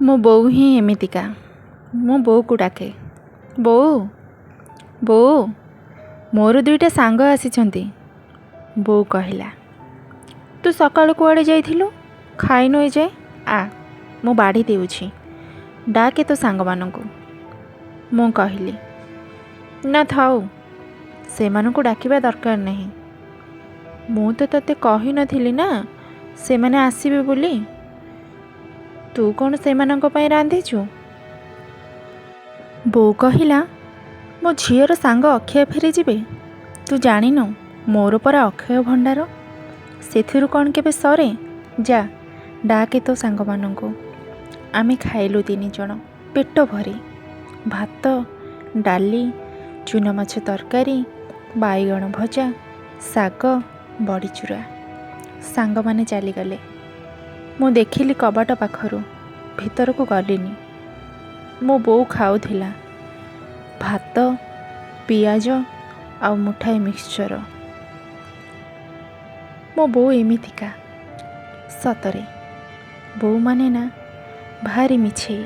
ମୋ ବୋଉ ହିଁ ଏମିତିକା। ମୁଁ ବୋଉକୁ ଡାକେ, ବୋଉ, ବୋଉ, ମୋର ଦୁଇଟା ସାଙ୍ଗ ଆସିଛନ୍ତି। ବୋଉ କହିଲା, ତୁ ସକାଳୁ କୁଆଡ଼େ ଯାଇଥିଲୁ, ଖାଇନୁ ଏଯାଏ? ଆ, ମୁଁ ବାଢ଼ି ଦେଉଛି, ଡାକେ ତୋ ସାଙ୍ଗମାନଙ୍କୁ। ମୁଁ କହିଲି, ନା ଥାଉ, ସେମାନଙ୍କୁ ଡାକିବା ଦରକାର ନାହିଁ। ମୁଁ ତ ତୋତେ କହିନଥିଲି ନା ସେମାନେ ଆସିବେ ବୋଲି। ତୁ କ'ଣ ସେମାନଙ୍କ ପାଇଁ ରାନ୍ଧିଛୁ? ବୋଉ କହିଲା, ମୋ ଝିଅର ସାଙ୍ଗ ଅକ୍ଷୟ ଫେରିଯିବେ, ତୁ ଜାଣିନୁ ମୋର ପରା ଅକ୍ଷୟ ଭଣ୍ଡାର, ସେଥିରୁ କ'ଣ କେବେ ସରେ? ଯା, ଡାକେ ତୋ ସାଙ୍ଗମାନଙ୍କୁ। ଆମେ ଖାଇଲୁ ତିନି ଜଣ ପେଟ ଭରି, ଭାତ, ଡାଲି, ଚୁନାମାଛ ତରକାରୀ, ବାଇଗଣ ଭଜା, ଶାଗ, ବଡ଼ିଚୁରା। ସାଙ୍ଗମାନେ ଚାଲିଗଲେ। ମୁଁ ଦେଖିଲି କବାଟ ପାଖରୁ, ଭିତରକୁ ଗଲିନି। ମୋ ବୋଉ ଖାଉଥିଲା ଭାତ, ପିଆଜ ଆଉ ମୁଠାଏ ମିକ୍ସଚର। ମୋ ବୋଉ ଏମିତିକା। ସତରେ ବୋଉମାନେ ନା ଭାରି ମିଛେଇ।